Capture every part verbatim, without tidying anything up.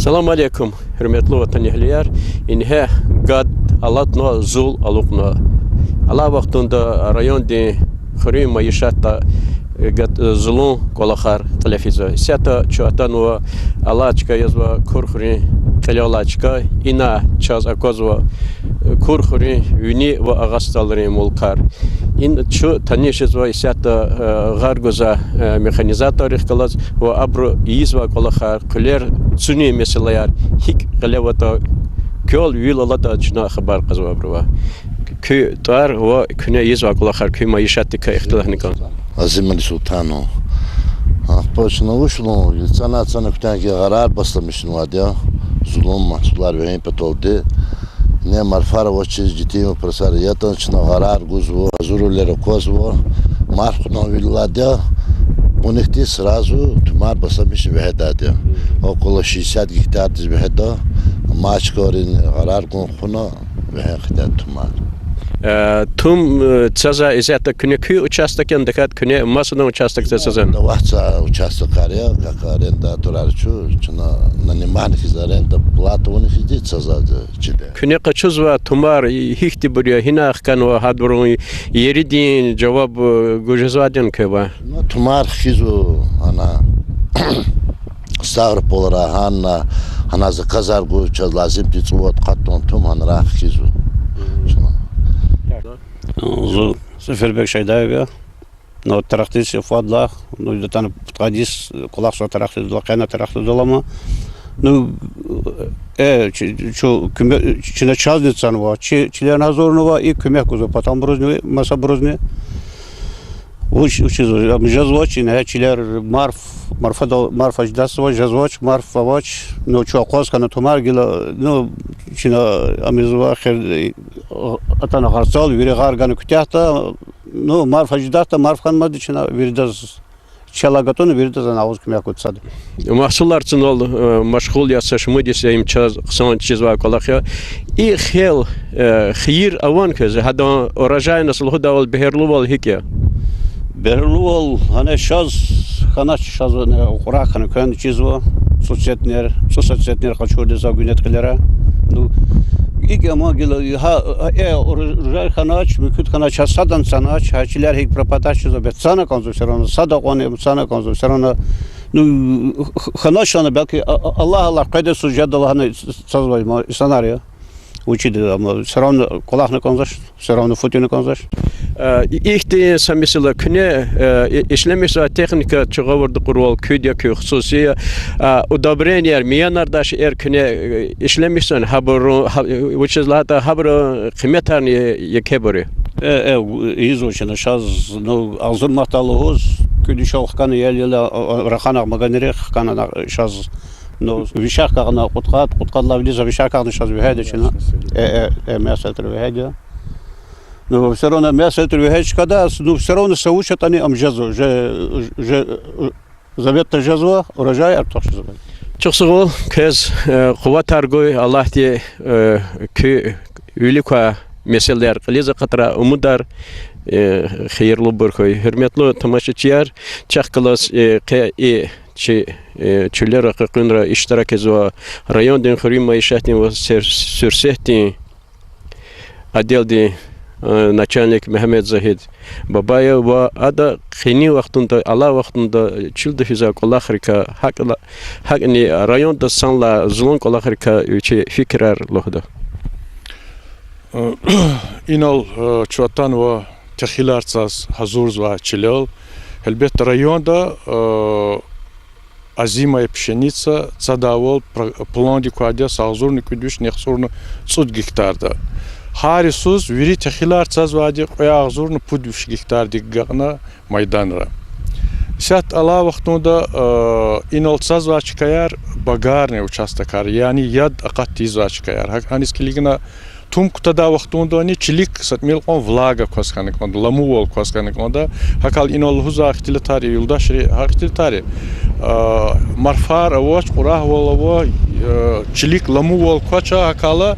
Салам алейкум, гьуьрметлу ватанэгьлияр. Ингье гад алатна, зул алукьна. Алай вахтунда райондин хуьруьн майишатда, э, гад-, э, зулун кӀвалахар кьиле физва. Исятда чун атанва алай чка язва Кур хуьруьн кьилел алай чка, ина чаз аквазва, э, Кур хуьруьн вини ва агъа сталрин мулкар. Ина чун таниш жезва исятда, э, гъар гузвай, э, механизаторрихъ галаз ва абуру ийизвай кӀвалахар, къуьлер цунин месэлаяр гьикӀ кьиле аватӀа, квел вил алатӀа чна хабар кьазва абурувай. Куь тӀвар ва куьне ийизвай кӀвалахар, куь майишатдикай ихтилатна кӀан. Азимали Султанов. Ахпа чна вуч лугьун, цана-цана куьтягьи гъарар басламишнавайди я, зулун магьсулар вегьин паталди. Не марфар авачиз житим вопросар ятӀани чна гъарар гузва, гьазурвилер аквазва, марф кьунвайвиляй я, кьуникди сразу тумар басламишна вегьидайди я. Около шестьдесят гектардиз вегьида, мачкарин гъарар гун хъувуна, вегьин хъийида тумар. Э, тум, э, цазвай исятда куьне куь участок яни, тахьайтӀа куьне масадан участокдиз цазвани? Авахьзавай участокар я, как арендатурар чу, чна наниматна хьиз, аренда плата авуна хьиз цазвайди я чиле. Куьне къачузвай тумар гьихьтинбур я, гьинай хканва, гьабурун еридин жаваб, э, гуз жезвайди яни квевай? Ну, тумар хкизва, ана, Ставрополрай гьана, гьана заказар гуз, чаз лазим тир цӀувад къат тум гьанрай хкизва. Зун Сефербек Шайдаев я. Ну, тарахтиз фадлах, ну, ятӀани пудкъад йис кӀвалахзава тарахтиз, къена тарахтиз алама. Ну, э, чи-, чу куьме-, чна чазни цанва, чи-, чилерни гьазурнава, и куьмек гузва патанбурузни, масабурузни. Вуч, вучиз, ам жезвач, ингье чилер марф, марфадал, марф аждасва, жезвач, марф авач, ну, чун акъваз хьана тумар гила, ну, чна ам ийизва хер, атана гъарцал, вири гъар гана куьтягьда, ну, марф аждатӀа, марф хьанмазди чна виридаз, чалай гатӀунна виридаз ана агъуз куьмек гуз сад. Магьсулар цанал, э, машгъул я са шумуд йис, им чаз хъсан чизвай кӀвалах я. И хел, э, хийир авани квез, гьадан урожайность лугьудайвал, бегьерлувал гьикӀ я? Бегьерлувал, гьана шаз, хьанач шаз, ана, кьурай хьана кван чизва, цӀусад центнер, цӀусад центнер къачурди за гуьнет кьилера. Ну, икӀ я ма гила, гьа, э, урожай хьанач, муькуьд хьанач, гьа садан цанач, гьа чилер гьикӀ пропадать жезва, бес цана кӀанзава всё равно, сада кьванни цана кӀанзава всё равно. Ну, х-, хьанач лагьана, белки, а-, а-, Аллагь, Аллагь, къведайвал жеда лагьана цазвай ма инсанар я. Вучиз, ам всё равно кӀвалахна кӀанзавач, всё равно фу тӀуьна кӀанзавач. Э, и-, ихьтин са месэла, куьне, э, и-, ишлемишзавай техника чи гъавурда кьурвал куьд я, куь хсуси я, а, удобренияр, миянар даш эр куьне, э, ишлемишзавани, гьабурун, гьа-, вучиз лагьайтӀа гьабурун къиметарни е-, екебур я. Э, э, ийизва чна шаз, ну, агъзур мадалай лугьуз, куьд вишел хкана, ел-ела, а, а, рахана магазинрихъ хкана шаз, ну, вишяхкагъна кьудкъад, кьудкъадалай вилиз вишяхкагъна шаз вегьейди я чна. Э, э, э, мясотряд вегьейди я. Ну, всё равно мясотряд вегьей чкадал, ну, всё равно са вуч ятӀани ам жезва, же, же, заметно жезва, урожай артух жезва. Чухсагъул, квез, э, къуватар гуй Аллагьди, э, куь вилик квай месэлаяр кьилиз акъатрай, умудар, э, хийирлубур хьуй. Гьуьрметлу тамашачияр, чахъ галаз, э, къе и чи, э, чуьллера, къекъуьнра иштиракзава райондин хуьруьн майишатдин ва сер-, суьрсетдин отделдин, э, начальник Мегьамед Загьид Бабаев ва ада къенин вахтунда, алай вахтунда чуьлда физвай кӀвалахрикай, гьакӀ ла-, гьакӀни районда санлай зулун кӀвалахрикай вичин фикирар лугьуда. Э, инал, э, чун атанва техилар цаз гьазурзавай чилел. Гьелбетда, районда, э, озимая пшеница цадайвал пр-, пландик квайди я са агъзурни кӀуьд вишни яхцӀурни цӀуд гектарда. Гьар йисуз вири техилар цазвайди кьве агъзурни пуд виш гектардик агакьна майданра. Исятда алай вахтунда, э, инал цазвай чкаяр багарный участокар, яни яд акъат тийизвай чкаяр. Гьа-, гьаниз килигна, тум кутадай вахтундани чилик са тӀимил кьван влага кваз хьана кӀанда, ламувал кваз хьана кӀанда. ГьакӀ хьайила инал лугьузвай ихтилатар, юлдашри, гьа ихтилатар, э, марфар авач, кьурагьвал ава, э, чилик ламувал квач, гьакӀ хьайила,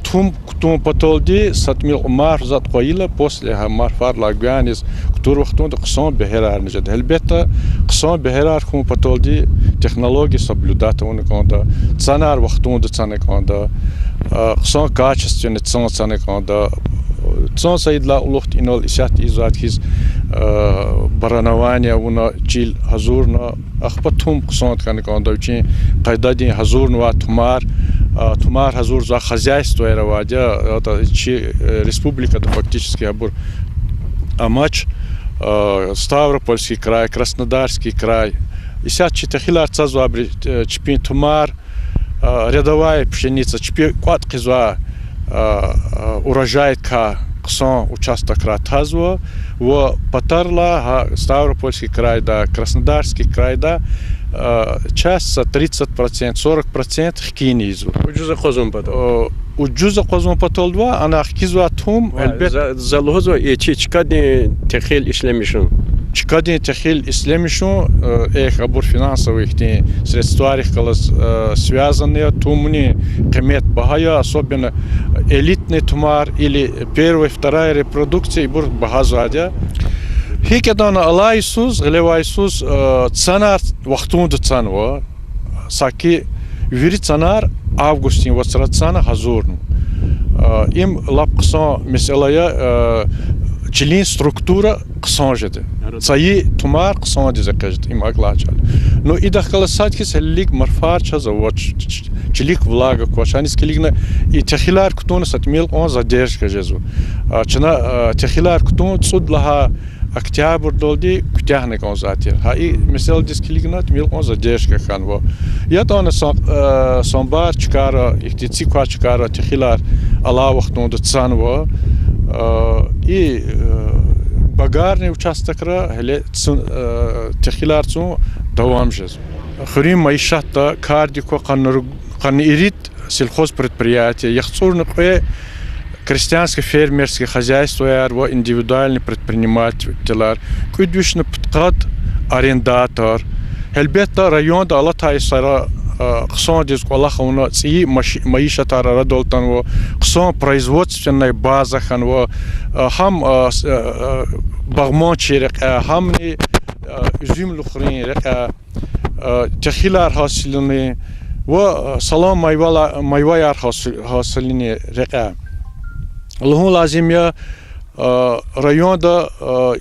Туьм кутун паталди са тӀимил марф затӀ къвайила, после гьа марфар лагьана кутур вахтунда хъсан бегьерарни жеда. Гьелбетда, хъсан бегьерар хьун паталди технология соблюдать авуна кӀанда, цанар вахтунда цана кӀанда, хъсан качественный цан цана кӀанда. Цан са идалай кьулухъди инал исятда ийизвайди хьиз, баранование авуна, чил гьазурна, ахпа туьм хъсан хьана кӀанда, вичин къайдадин гьазурнавай туьмар, туьмар гьазурзавай хозяйствояр авайди я, чи республикада фактически абур амач, Ставропольский край, Краснодарский край. Исятда чи техилар цазвайбуру чпин туьмар, рядовая пшеница, чпи кӀватӀ хъийизвай урожайдикай хъсан участокра тазва, ва патарилай гьа Ставропольский крайда, Краснодарский крайда часть са тридцать процент, сорок процент хкин ийизва. Ужуз акъвазун патал. Ужуз акъвазун патал ва ана хкизвай туьм, гьелбет, за лугьузва, и чи чкадин техил ишлемишун. Чкадин техил ишлемишун, эхь, абур финансовый ихьтин средствайрихъ галаз связанный я, туьмни къимет багьа я, особенно элитный туьмар или первая, вторая репродукция, ибур багьазвайди я. ГьикӀ ятӀани алай йисуз, гъилевай йисуз, цанар вахтунда цанва, саки вири цанар августдин вацра цана гьазурна. Им лап хъсан месэла я, чилин структура хъсан жеда. Цайи туьмар хъсандиз экъечӀда, им акӀ лагьай чӀал. Ну, идахъ галаз сад хьиз гьелелиг марфар чаз авач, чилик влага квач. Гьаниз килигна, и техилар кутуна са тӀимил кьван задержка жезва. Чна техилар кутун цӀуд лагьай октябрдалди куьтягьна кӀанзавай тир. Гьа и месэладиз килигна, тӀимил кьван задержка хьанва. ЯтӀани са-, самбар чкайра, ихьтин ци квай чкайра техилар алай вахтунда цанва. И багарный участокра гьеле техилар цун давам жезва. Хуьруьн майишатда кардик ква къанни ирид сельхозпредприятие, яхцӀурни кьве крестьянско-фермерский хозяйствояр ва индивидуальный предпринимателар, кӀуьд вишни пудкъад арендатор. Гьелбетда, районда алатай йисара хъсандиз кӀвалах авуна, цӀийи майишатар арадал атанва, хъсан производственная база хьанва, гьам багъманчийрин рекьяй, гьамни уьзуьмлухрин рекьяй техилар гьасилунин ва салам майваяр гьасилунин рекьяй. Лугьун лазим я, районда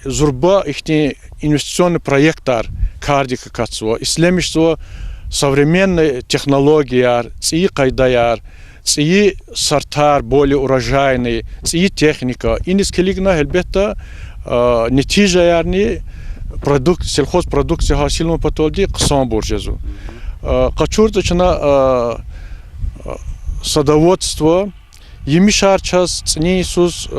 зурба ихьтин инвестиционный проектар кардик акатзава, ишлемишзава современный технологияр, цӀийи къайдаяр, цӀийи сортар, более урожайный, цӀийи техника. Иниз килигна, гьелбетда, нетижаярни, продук-, сельхозпродукция гьасилун паталди хъсанбур жезва. КъачуртӀа чна садоводство, емишар чаз цӀинин йисуз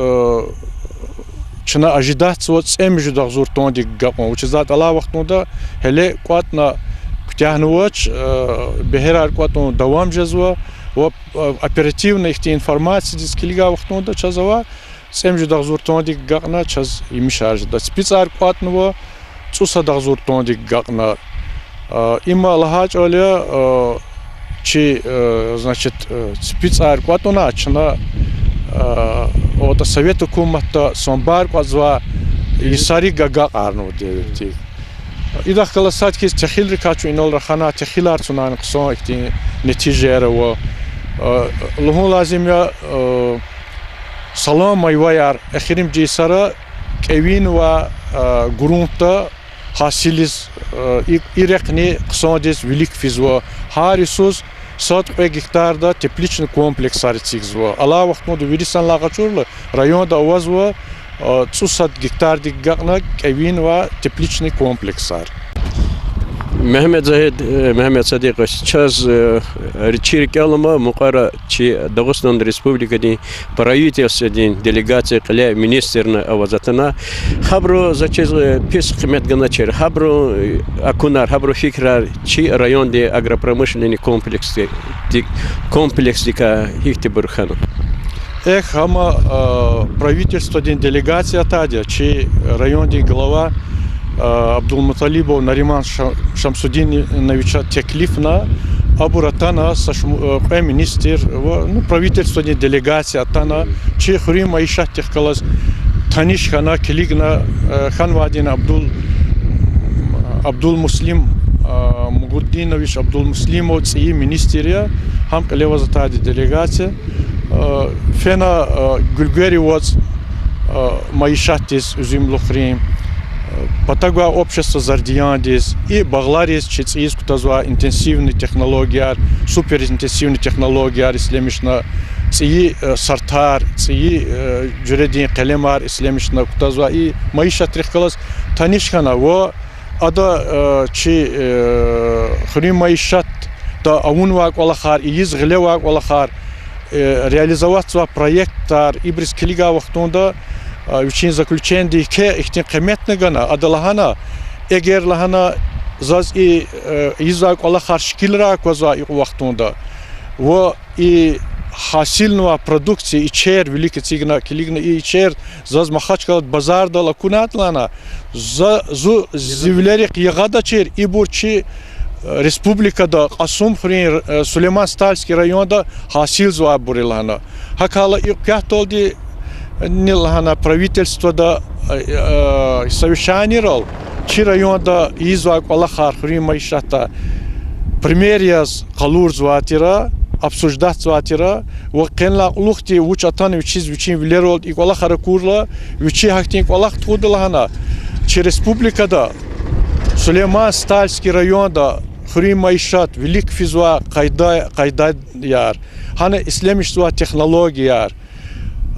чна ожидатзава цӀемуьжуьд агъзур тонндик агакьун. Вучиз лагьайтӀа алай вахтунда гьеле кӀватӀна куьтягьнавач, бегьерар кӀватӀун давам жезва ва оперативный ихьтин информациядиз килигай вахтунда чаз ава цӀемуьжуьд агъзур тонндик агакьна чаз емишар жеда. ЦипицӀар кӀватӀнава, цӀусад агъзур тонндик агакьна. Им лагьай чӀал я, чи, значит, ципицӀар кӀватӀуна чна, атӀа совет гьукуматда самбар кӀватӀзавай йисарик агакьарнава девирдик. Идахъ галаз сад хьиз техилрикай чун инал рахана, техилар цунани хъсан ихьтин нетижаяр ава. Лугьун лазим я, салам майваяр эхиримжи йисара кӀевинвай грунтда гьасилиз, и рехъни хъсандиз вилик физва. Гьар йисуз сад-кьве гектарда тепличный комплексар эцигзава. Алай вахтунда вири санлай къачурла, районда авазва цӀусад гектардик агакьна кӀевинвай тепличный комплексар. Мегьамед Загьид, Мегьамед Садикъович, чаз, чи рикӀел алама, мукьвара чи Дагъустан Республикадин правительстводин делегация кьиле министрни аваз атана. Гьабуру за чиз пис къимет ганачир, гьабурун акунар, гьабурун фикирар чи райондин агропромышленный комплексдикай гьихьтинбур хьана? Эхь, гьама правительстводин делегация атайди я, чи райондин глава Абдулмуталибов Нариман Шамсудиновича теклифна, Абур атана, са шуму-, э, кьве министр ва, ну, правительстводин делегация атана, чи хуьруьн майишатдихъ галаз таниш хьана, килигна, э, хьанвайди Абдул-, Абдулмуслим, э, Мугуддинович Абдулмуслимов цӀийи министр я, гьам кьиле аваз атайди делегация. Э, фена, э, Гуьлгери вацӀ, э, майишатдиз уьзуьмлухрин, э, патагвай общество Зардияндиз, и багълариз, чи цӀийиз кутазвай интенсивный технологияр, суперинтенсивный технологияр ишлемишна, цӀийи, э, сартар, цӀийи, э, жуьредин къелемар ишлемишна кутазвай и майишатрихъ галаз таниш хьана ва ада, э, чи, э, хуьруьн майишатда авунвай кӀвалахар, ийиз гъиле авай кӀвалахар, э, реализоватьзавай проектар, ибуруз килигай вахтунда, э, вичин заключениеда еке ихьтин къиметни гана, ада лагьана, эгер лагьана, заз и, э, ийизвай кӀвалахар шикилрай аквазвай икьван вахтунда, ва и гьасилнавай продукция, ичер вилик эцигна, килигна, и ичер заз Махачкъалада базардал акунайтӀа лагьана, за, зу зи вилерихъ ягъадачир, ибур чи, э, республикада, Кьасумхуьруьн, э, Сулейман-Стальский районда гьасилзавайбур я лагьана. ГьакӀ хьайила и квехъ галди ни лагьана правительствода, э, э, совещанийрал чи районда ийизвай кӀвалахар хуьруьн майишатда пример яз къалурзавай тир, обсуждатьзавай тир, ва къенлай кьулухъди вуч атана вичиз вичин вилералди и кӀвалахар акурла, вичи гьахьтин кӀвалах тухуда лагьана, чи республикада, Сулейман-Стальский районда хуьруьн майишат вилик физвай къайда-, къайдаяр, гьана ишлемишзавай технологияр,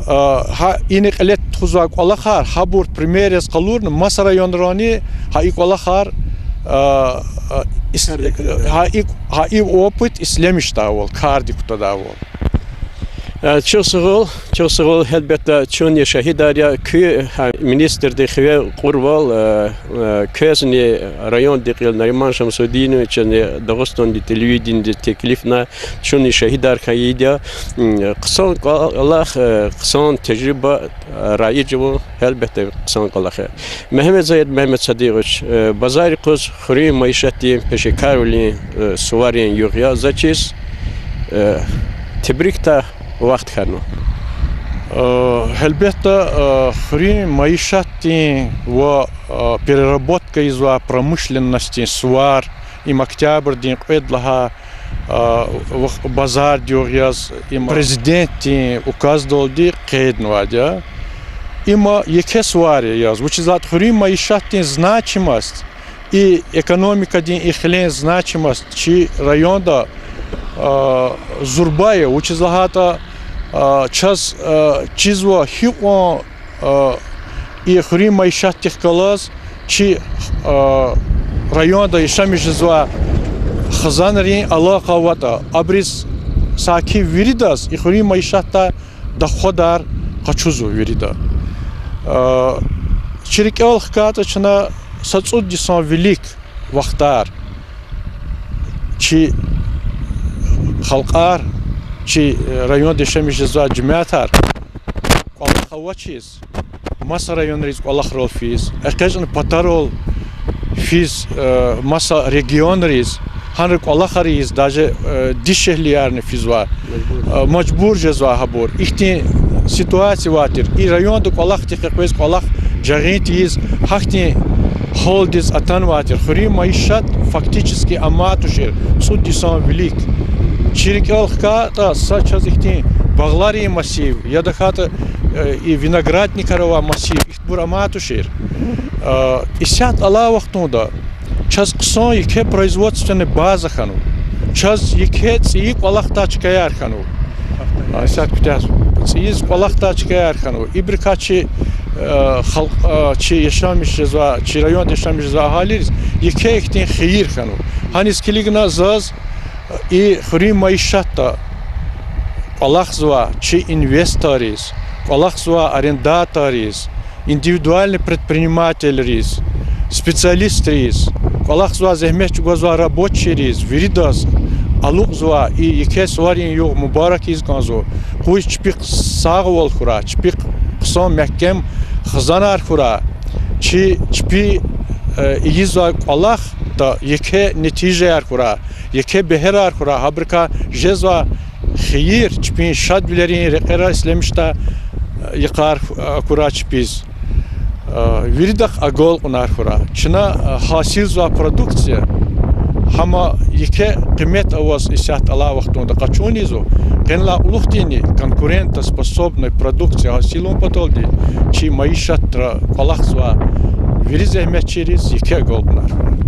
а, гьа ина кьиле тухузвай кӀвалахар, гьабур пример яз къалурна, маса районрани гьа и кӀвалахар, а, а, ис-, гьа и, гьа и опыт ишлемишдайвал, кардик кутадайвал. Э, чухсагъул, чухсагъул, гьелбетда, чунни шагьидар я, куь, гьа, министрдин хиве кьурвал, э, э, квезни райондин кьил Нариман Шамсудиновичазни Дагъустандин телевидениедиз теклифна, чунни шагьидар хьайиди я, м, хъсан кӀвалах, э, хъсан тежриба, э, раиж авун, гьелбетда, хъсан кӀвалах я. Мегьамедзаид Мегьамедсадигъович, э, базар юкъуз хуьруьн майишатдин пешекарвилин, э, суварин югъ я, за чиз, э, тебрикдай вахт хьанва. Э, гьелбетда, э, хуьруьн майишатдин ва, э, переработка ийизвай промышленностдин сувар, им октябрдин кьвед лагьай, э, вах-, базардин югъ яз, им президентдин указдалди къейднавайди я. Има еке сувар я яз, вучиз лагьайтӀа хуьруьн майишатдин значимость, и экономикадин и хилен значимость чи районда, а, зурба я, вучиз лагьайтӀа, а, чаз, а, чизва гьикьван, а, и хуьруьн майишатдихъ галаз чи, а, районда яшамиш жезвай хизанрин алакъа аватӀа, абуруз саки виридаз и хуьруьн майишатдай доходар къачузва вирида. А, чи рикӀел хкатӀа чна са цӀуд йисан вилик вахтар чи халкьар, чи, э, районда яшамиш жезвай жемятар кӀвалах авачиз, маса районриз кӀвалахрал физ, экъечӀна патарал физ, э, маса регионриз, гьанра кӀвалахар ийиз, даже, э, дишегьлиярни физва, э, мажбур жезва гьабур. Ихьтин ситуация авай тир. И районда кӀвалахдихъ къекъвез, кӀвалах жагъин тийиз, гьахьтин гьалдиз атанвай тир. Хуьруьн майишат фактически амай тушир цӀуд йисан вилик. Чи рикӀел хкатӀа, са чаз ихьтин багъларин массив, я тахьайтӀа, э, и виноградникар авай массив, ихьтинбур амай тушир. Э, исятда алай вахтунда чаз хъсан еке производственный база хьанва. Чаз еке цӀийи кӀвалахдай чкаяр хьанва. А, исятда куьтягьзава. ЦӀийиз кӀвалахдай чкаяр хьанва. Ибурукай чи, э, халкь, э, чи яшамиш жезвай, чи районда яшамиш жезвай агьалийриз еке ихьтин хийир хьанва. Гьаниз килигна заз, и хуьруьн майишатда кӀвалахзавай чи инвесторриз, кӀвалахзавай арендаторриз, индивидуальный предпринимательриз, специалистриз, кӀвалахзавай, зегьмет чӀугвазвай рабочийриз, виридаз алукьзавай и еке суварин югъ мубарак ийиз кӀанзава. Къуй чпихъ сагъвал хьурай, чпихъ хъсан мягькем хизанар хьурай, чи чпи, э, ийизвай кӀвалах Гьатта еке нетижаяр хьурай, еке бегьерар хьурай, гьабурукай жезвай хийир чпин шадвилерин рекьера ишлемишдай йикъар акурай чпиз. Виридахъ агалкьунар хьурай. Чна гьасилзавай продукция, гьам еке къимет аваз исятда алай вахтунда къачуниз, къенлай кьулухъди конкурентоспособный продукция гьасилун паталди чи майишатра кӀвалахзавай вири зегьметчийриз еке агалкьунар хьурай.